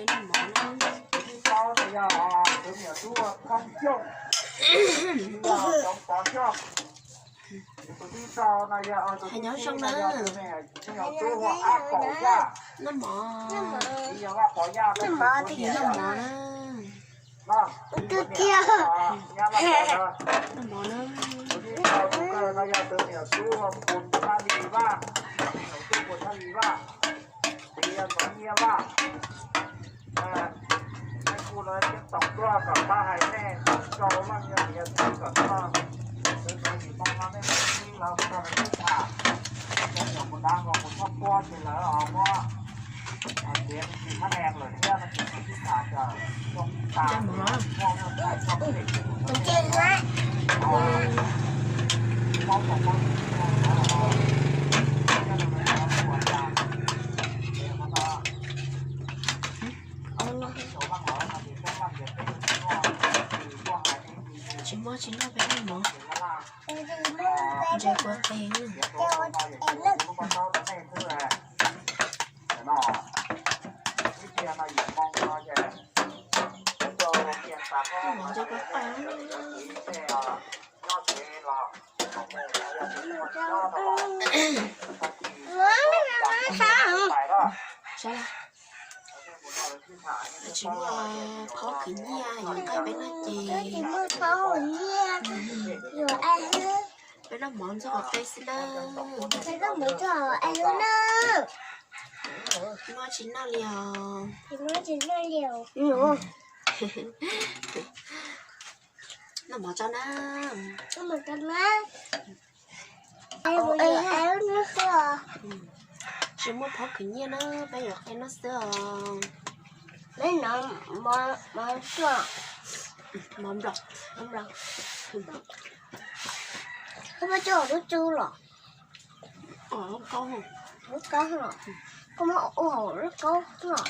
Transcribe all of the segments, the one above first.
Tus thib plaub no yog tus niam tub Thoob Xyooj, tus thib rau no yog tus thib tsib no yog tus niam tub Vaj Pov Yaj, noj mov, noj mov, noj mov na. Tus thib rau no yog tus niam tub Pus Thaj Lis Vaj, niam tub Pus Thaj Lis Vaj, tus niam tub Nyiaj Vaj. Nej kuj los thiab tau tuaj kom pab hais nej rau leej yog niam txiv kom tuaj, tus niam txiv Hmoob no nej sib lawv mus rau lawv sib tham, cov nyuam mus dav nkaus mus txhob puab ces lawv muab tiav tsis thab nees lawm thiab no ces sib tham kom zoo tas. Tsis muaj tsis noj peb noj mov. Ntses kua qeeg. Ntses kua qeeg. Sab. Tsis muaj phaub khwv nyiaj yuav nqaij peb noj ces. Tsis muaj phaub khwv nyiaj yuav ai hlwb. Peb noj mov ntxuag qhov qe xwb na. Peb noj mov ntxuag qhov qe xwb na. Muaj tsis noj li os. Tsis muaj tsis noj li os. Noj mov tso na. Noj mov tso na. Tsis muaj phaub khwv nyiaj na, peb yuav qe noj xwb os. Peb noj mov, mov nplog, mov nplog. Koj muab coj lub tsub los? Lub kaub, lub kaub los. Koj muab ua hauv lub kaub los.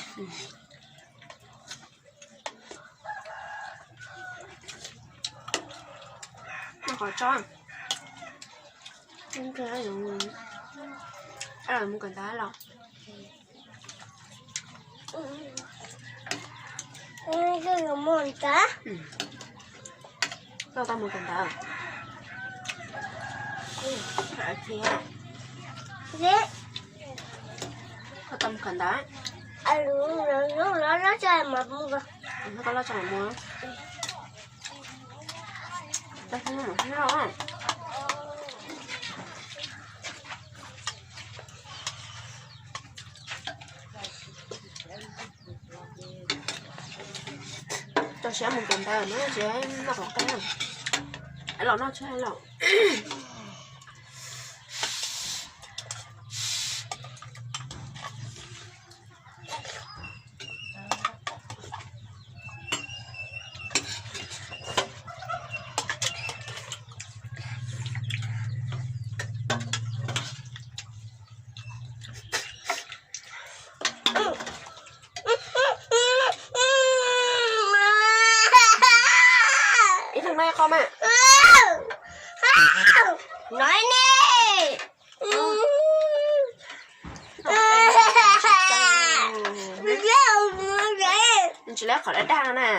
Noj qhov tsob. Mus kawm ntawv los? Koj tau mus kawm ntawv? Koj tau mus kawm ntawv? Koj loj tso mus. Tso siab mus kawm ntawv no, tsis noj qhov qe. Los noj tsheb los. Ib leeg noj ib qho mas. Noj ne. Tsis lawv qhov daj daj no na.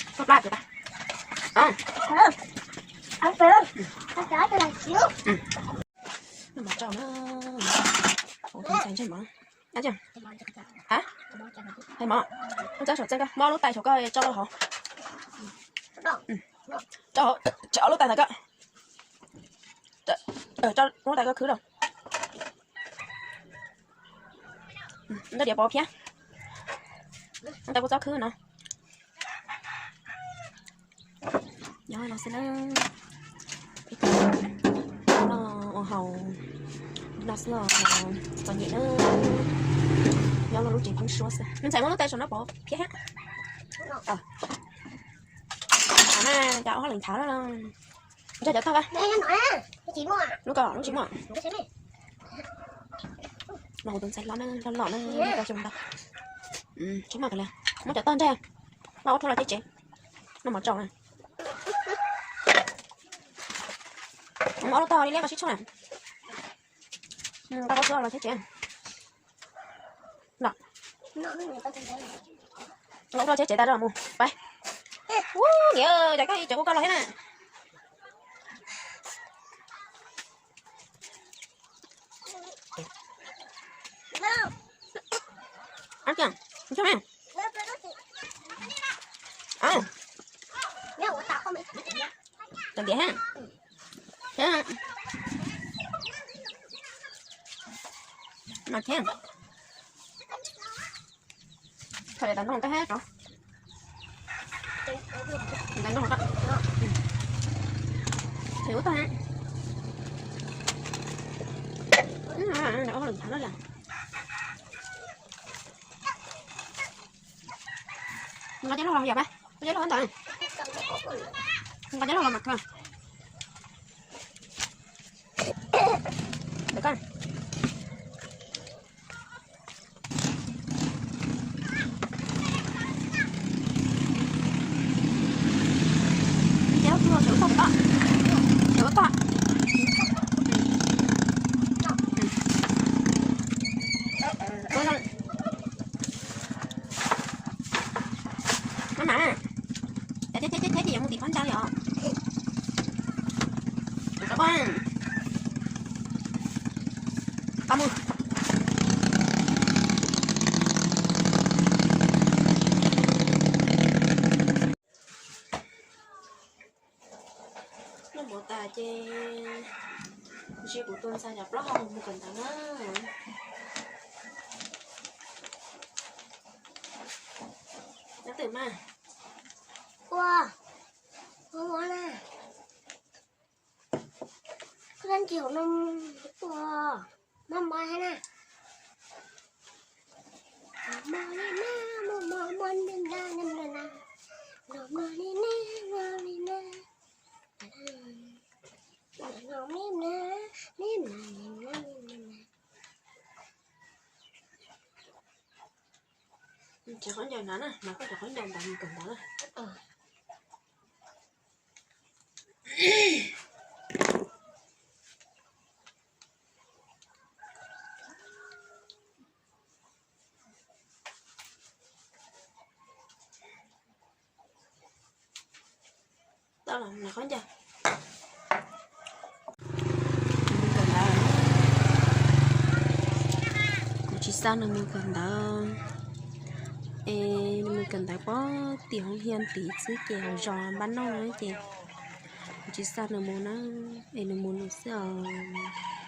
Plab tas. Noj mov tsau na. Ua tus ntxhais ntsej mov. Hais mov, ntxab saum txeeg koj muab lub tais saum koj tso hauv. Tso ob lub tais ntawd koj. Tso lub tais koj khwb rau. Ntawd diav pov phiab. Ntawd kuv txob khwb no. Nyob no xwb na. Ib tug no ua haus no xwb os, txom nyem na. Nyob lub tsev pheeb suab xwb. Nws ntxhais muab lub tais saum no pov phiab thiab. Cov ua hauj lwm nthav na. Nrog cov tog, lub ko lub tsis muaj. Los tus ntxhais hlob na, hlob los na, tau xyoo ntau. Tsis muaj kawg li. Muab cov tog nrog, muab ua rau los tsev tsev. Noj mov tsau na. Muab ob lub tog liab liab koj sib tshuaj na. Tau koj tsuab los tsev tsev. Los rau tsev tsev tas rau mus pais. Ub, niam, cas koj ib tsev ua koj los thiab na. Tus ntiav ha. No thiab. Thaum tas ntoo koj hab rov. Tas ntoo koj. Thaum ub tag. Ua hauj lwm nthav na. Nqa ceb lug los yom, nqa ceb lug ntawd. Nqa ceb lug los mas kawg. Ntawm koj. Ceb lug tsuag, cov ub tog, cov ub tog. Maj mam, cov thiab thiab thiab ces yuav mus tim phab ntsa li os. Tau mus. Noj mov tas ces ntsib kuv tus ntxhais cov plaub hau mus kawm ntawv na. Nyob twm mas. Ua, ua na. Koj tab ntsig hauv no ua, maj maj thiab na. Maj maj li na, maj maj maj li na, maj maj li na, maj maj li na, maj li na. Cov khaub ncaws na, no koj cov khaub ncaws ntawd mus kawm ntawv na. Tau los no khaub ncaws. Mus kawm ntawv. Kuv tsis xa nws mus kawm ntawv. Es nws mus kawm ntawv pem tim hoob hias ntxiv xwb ces hauv zos npab noj na ces kuv tsis xa nws mus na, es nws mus nws xwb os.